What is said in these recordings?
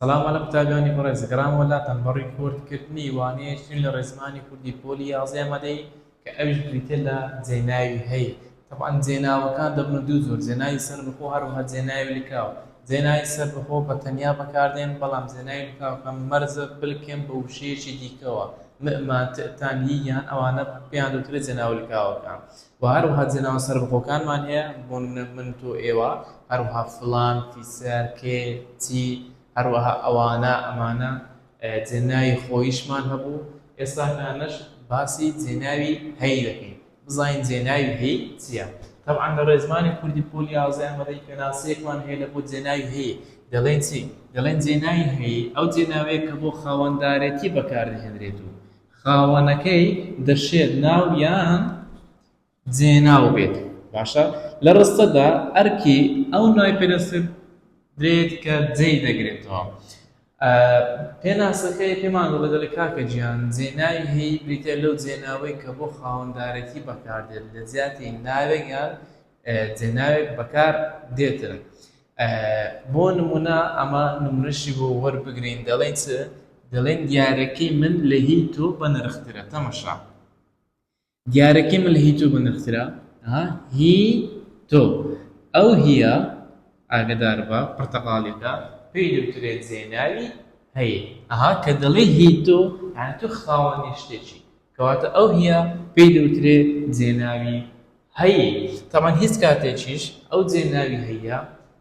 سڵاو لە قوتابیانی بەڕێز، گەڕامەوە لاتان بە ڕیکۆردکردنی وانەیەکی نوێ لە ڕێزمانی کوردی پۆلی یازدەی ئامادەیی کە ئەویش بریتیە لە جێناوی هەی. تەبعەن جێناوەکان دەبنە دوو جۆر، جێناوی سەربەخۆ هەروەها جێناوی لکاو. جێناوی سەربەخۆ بە تەنیا بەکاردێن، بەڵام جێناوی لکاوەکان مەرجە بلکێن بە وشەیەکی دیکەوە، م-مان، ت-تان، ی-یان، ئەوانە پێیان دەوترێت جێناوە لکاوەکان. وە هەروەها جێناوە سەربەخۆکانمان هەیە بۆ نمونە من تۆ ئێوە هەروەها فڵان فیسار کێ چی هەروەها ئەوانە ئەمانە جێناوی خۆیشمان هەبوو ئێستاکانەش باسی جێناوی هەی دەکەین بزانین جێناوی هەی چییە تەبعەن لە ڕێزمانی کوردی پۆلی یازدە ئامادەی پێناسەیەکمان هەیە لە بۆ جێناوی هەی دەڵێن چی دەڵێن جێناوی هەی ئەو جێناوەیە کە بۆ خاوەندارێتی بەکاردەهێنرێت و خاوەنەکەی دەشێت ناو یان جێناو بێت. باشە لە ڕستەدا ئەرکی ئەو ناوی پێدەسپێردرێت کە جێی دەگرێتەوە. پێناسەکەی پێمان دەڵێ دەڵێ کاکە گیان جێناوی هەیی بریتیە لەو جێناوەی کە بۆ خاوەندارێتی بەکاردێت لە جیاتی ناوێک یان جێناوێک بەکار دێتن. بۆ نمونە ئەمە نمونەشی بۆ وەربگرین دەڵێن چ؟ دەڵێن دیارەکەی من لە هی تۆ بەنرخترە تەمەشا دیارەکەی من لە هی تۆ بەنرخترە ها هی تۆ ئەو هیە ئاگدار بە پرتەقاڵیەکە پێی دەوترێت جێناوی هەیە ئەها کە دەڵێ هی تۆ یعنی تۆ خاوەنی شتێکی کەواتە ئەو هیە پێی دەوترێ جێناوی هەی، تەبعەن هیچ کاتێکیش ئەو جێناوی هەیە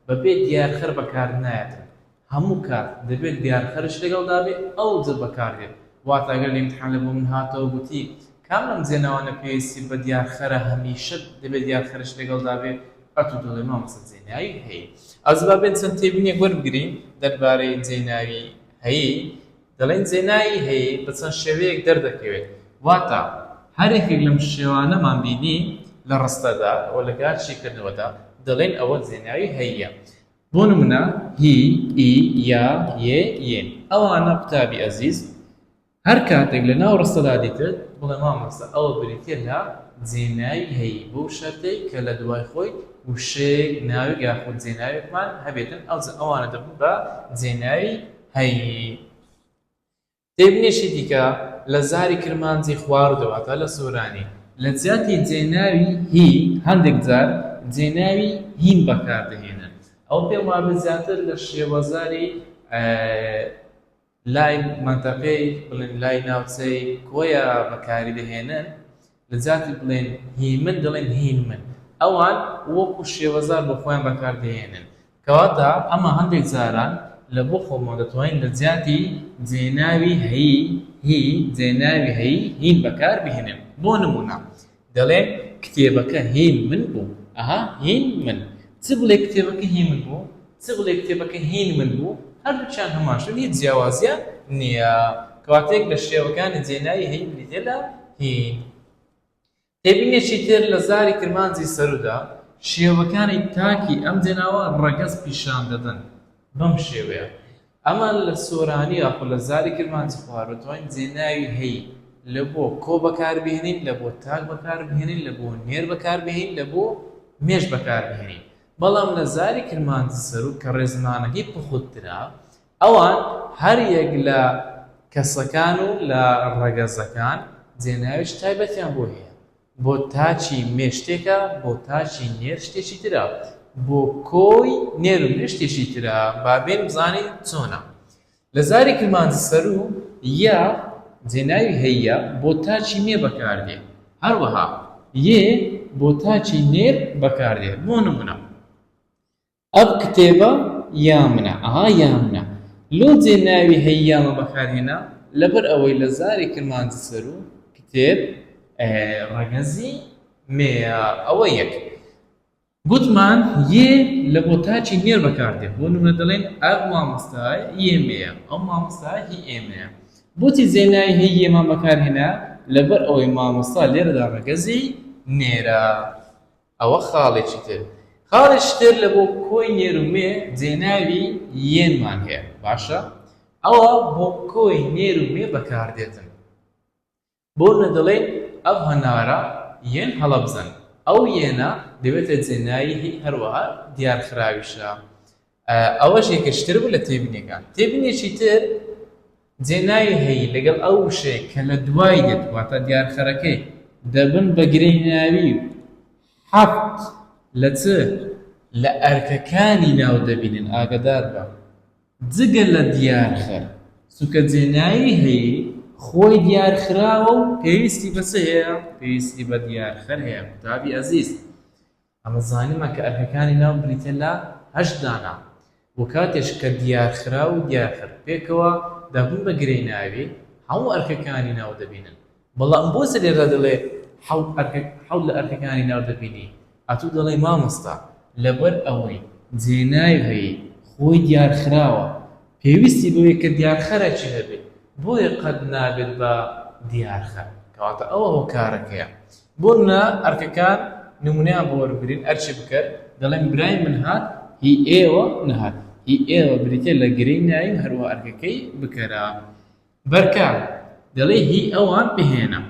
بەبێ دیارخەر بەکارنایەتن، هەموو کات دەبێت دیارخەرش لەگەڵدا بێ ئەوجە بەکاردێت، واتە گەر لە ئیمتحان لە بۆ من هاتەوە گوتی کام لەم جێناوانە پێویستی بە دیارخەرە هەمیشە دەبێت دیارخەرش لەگەڵدا بێ ئەتوو دەڵێی مامۆستا جێناوی هەی. ئەوجە با بێین چەند تێبینیەک وەربگرین دەربارەی جێناوی هەی. دەڵێن جێناوی هەی بە چەند شێوەیەک دەردەکەوێت، واتە هەر یەکێک لەم شێوانەمان بینی لە ڕستەدا و لە کات شیکردنەوەدا دەڵێن ئەوە جێناوی هەییە. بۆ نمونە، هی، ئی، یا، یێ، یێن. ئەوانە قوتابی ئەزیز هەر کاتێک لە ناو ڕستەدا دیتت بڵێ مامۆستا ئەوە بریتیە لە جێناوی هەیی بەو شەرتەی کە لە دوای خۆی وشەیەک، ناوێک یاخود جێناوێکمان هەبێتن ئەوجا ئەوانە دەبن بە جێناوی هەی. تێبینێکی دیکە لە زاری کرمانجی خواروودا واتە لە سۆرانی لە جیاتی جێناوی هی هەندێک جار جێناوی هین بەکار دەهێنن. ئەوە پێم وابێت زیاتر لە شێوەزاری لای مەنتەقەی بڵێن لای ناوچەی کۆیە بەکاری دەهێنن. لە جیاتی بڵێن هی من دەڵێن هین من. ئەوان وەکوو شێوەزار بۆ خۆیان بەکار دەهێنن. کەواتە ئەمە هەندێک جاران لە بۆ خۆمان دەتوانین لە جیاتی جێناوی هەیی، هی، جێناوی هەیی، هین بەکار بهێنین. بۆ نموونە دەڵێن کتێبەکە هین من بوو. ئەها هین من. چ بڵێ کتێبەکە هی من بوو، چ بڵێ کتێبەکە هین من بوو، هەردووکیان هەمان شتن، هیچ جیاوازیان نییە. کەواتە یەک لە شێوەکانی جێناوی هەیی بریتییە لە هین. تێبینیەکی تر لە زاری کرمانجی سەروودا، شێوەکانی تاکی ئەم جێناوە ڕەگەز پیشان دەدەن بەم شێوەیە. ئەمە لە سۆرانی یاخود لە زاری کرمانجی خواروو دەتوانین جێناوی هەی لە بۆ کۆ بەکار بهێنین، لە بۆ تاک بەکار بهێنین، لە بۆ نێر بەکار بهێنین، لە بۆ مێش بەکار بهێنین. بەڵام لە زاری کرمانجی سەروو کە ڕێزمانەکەی پوختترە، ئەوان هەر یەک لە کەسەکان و لە ڕەگەزەکان جێناوێکی تایبەتیان بۆ هەیە. بۆ تاکی مێ شتێکە، بۆ تاکی نێر شتێکی ترە، بۆ کۆی نێر و مێ شتێکی ترە. با بێین بزانین چۆنە. لە زاری کرمانجی سەروو، یە جێناوی هەییە بۆ تاکی مێ بەکاردێ. هەروەها یێ بۆ تاکی نێر بەکاردێ. بۆ نموونە. ئەڤ کتێبە یا منە ئەها یا منە لۆ جێ ناوی هەی یامە بەکارهێنا لەبەر ئەوەی لە زاری کرمانجی سەروو کتێب ڕەگەزی مێیە ئەوە یەک گوتمان یێ لە بۆ تاکی نێر بەکاردێ بۆ نمونە دەڵێن ئەڤ مامۆستای یێ مێیە ئەو مامۆستای هی ئێمەیە بۆچی جێ ناوی هەی یێمان بەکارهێنا لەبەر ئەوەی مامۆستا لێرەدا ڕەگەزی نێرە ئەوە خاڵێکی تر. خاڵێکی تر لە بۆ کۆی نێر و مێ جێناوی یێنمان هەیە باشە ئەوە بۆ کۆی نێر و مێ بەکاردێتن بۆ نە دەڵێن ئەو هەنارە یێن هەڵەبزەن ئەو یێنە دەبێتە جێناوی هی هەروەها دیارخراویشە. ئەوەش یەکێکی تر بوو لە تێبینیەکان. تێبینیەکی تر جێناوی هەیی لەگەڵ ئەو وشەیە کە لە دوای دێت واتە دیارخەرەکەی دەبن بە گرێی ناوی و حەفت لە چ؟ لە ئەرکەکانی ناو دەبینن ئاگەدار بە جگە لە دیارخەر چونکە جێناوی هەیی خۆی دیارخراوە و پێویستی بە چ هەیە؟ پێویستی بە دیارخەر هەیە قوتابی ئەزیز ئەمە زانیمان کە ئەرکەکانی ناو بریتیە لە هەشت دانە و کاتێش کە دیارخراو و دیارخەر پێکەوە دەبن بە گرێی ناوی هەموو ئەرکەکانی ناو دەبینن بەڵام بۆچ لێرە دەڵێ حەوت ئەرکە حەوت لە ئەرکەکانی ناو دەبینی ئەتوو دەڵێی مامۆستا لەبەر ئەوەی جێناوی هەیی خۆی دیارخراوە پێویستی بەوەیە کە دیارخەرەکی هەبێت بۆیە قەت نابێت بە دیارخەر کەواتە ئەوە هۆکارەکەیە بۆ نمونە ئەرکەکان نمونەیان بۆ وەربگرین ئەرکی بکەر دەڵێن برای من هات هی ئێوە نەهات هی ئێوە بریتیە لە گرێی ناوی و هەروەها ئەرکەکەی بکەرە بەرکار دەڵێ هی ئەوان بهێنە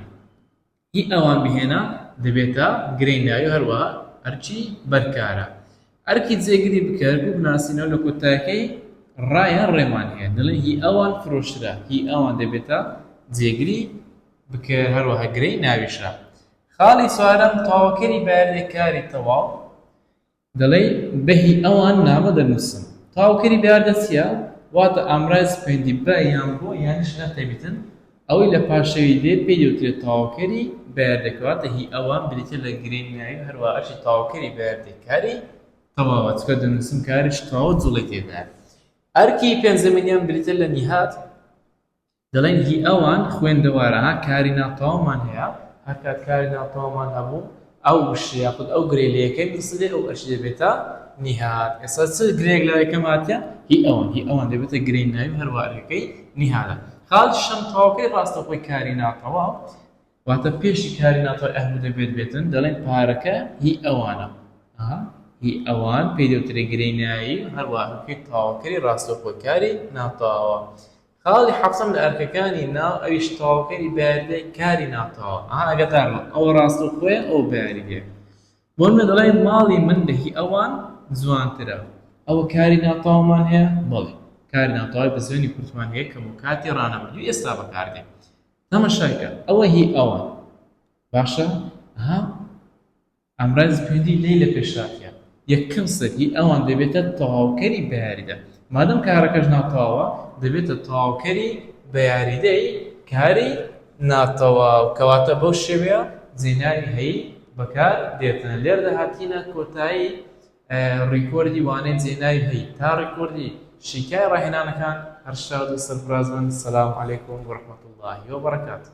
هی ئەوان بهێنە دەبێتە گرێی ناوی و هەروەها ئەرکی بەرکارە ئەرکی جێگری بکەر بوو بناسینەوە لە کۆتایەکەی ڕا یان ڕێمان هەیە دەڵێن هی ئەوان فرۆشرا هی ئەوان دەبێتە جێگری بکەر هەروەها گرێی ناویشە. خاڵی چوارەم، تەواوکەری بەیاریدەی کاری تەواو، دەڵێی بە هی ئەوان نامە دەنووسم. تەواوکەری بەیاردە چییە؟ واتە ئامرازی پەیوەندی بە یان بۆ یانیش لە تایبەتن، ئەوەی لە پاشەوی دێ پێی دەوترێت تەواوکەری بەیاردە کەواتە هی ئەوان بریتیە لە گرێی ناوی و هەروەها ئەرکی تەواوکەری بەیاردەی کاری تەواوە چونکە دەنووسم کارێکی تەواو جوڵەی تێدایە. ئەرکی پێنجەمینیان بریتیە لە نیهاد. دەڵێن هی ئەوان خوێندەوارە ها کاری ناتەواومان هەیە هەرکات کاری ناتەواومان هەبوو ئەو وشە یاخود ئەو گرێ لە یەکەمی ڕستە ئەو ئەرچی دەبێتە نیهاد ئێستا چ گرێک لە یەکەم هاتیە هی ئەوان هی ئەوان دەبێتە گرێی ناوی هەروە ئەرکەکەی نیهادە خاڵی شەم تەواوکەی ڕاستەوخۆی کاری ناتەواو واتە پێشی کاری ناتەواوی ئه و دەبێت بێتن دەڵێن پارەکە هی ئەوانە ئەها هی ئەوان پێی دەوترێ گرێی ناوی هەروە ئەرکەکەی تەواوکەری ڕاستەوخۆی کاری ناتەواوە خاڵی حەوتەم لە ئەرکەکانی ناو ئەویش تەواوکەری بەیاریدەی کاری ناتەواوە ئەها ئاگادار بە ئەوە ڕاستەوخۆیە ئەوە بەیاریدەیە بۆ نمونە دەڵێ ماڵی من لە هی ئەوان جوانترە ئەوە کاری ناتەواومان هەیە بەڵێ کاری ناتەواوی بزوێنی کورتمان هەیە کە بۆ کاتی ڕانەبردووی ئێستا بەکاردێ تەمەشای کە ئەوە هی ئەوان باشە ها ئامرازی پەیوەندی لەی لە پێشاتیە یەکەم سەر هی ئەوان دەبێتە تەواوکەری بەیاریدە مادەم کارەکەش ناتەواوە دەبێتە تەواوکەری بەیاریدەی کاری ناتەواو کەواتە بەو شێوەیە جێناوی هەیی بەکار دێتن لێردا هاتینە کۆتایی ڕیکۆردی وانەی جێناوی هەیی تا ڕیکۆردی شیکای ڕاهێنانەکان هەر شاد و سەرفراز بن سلام علیکم ورحمة الله وبرکاته.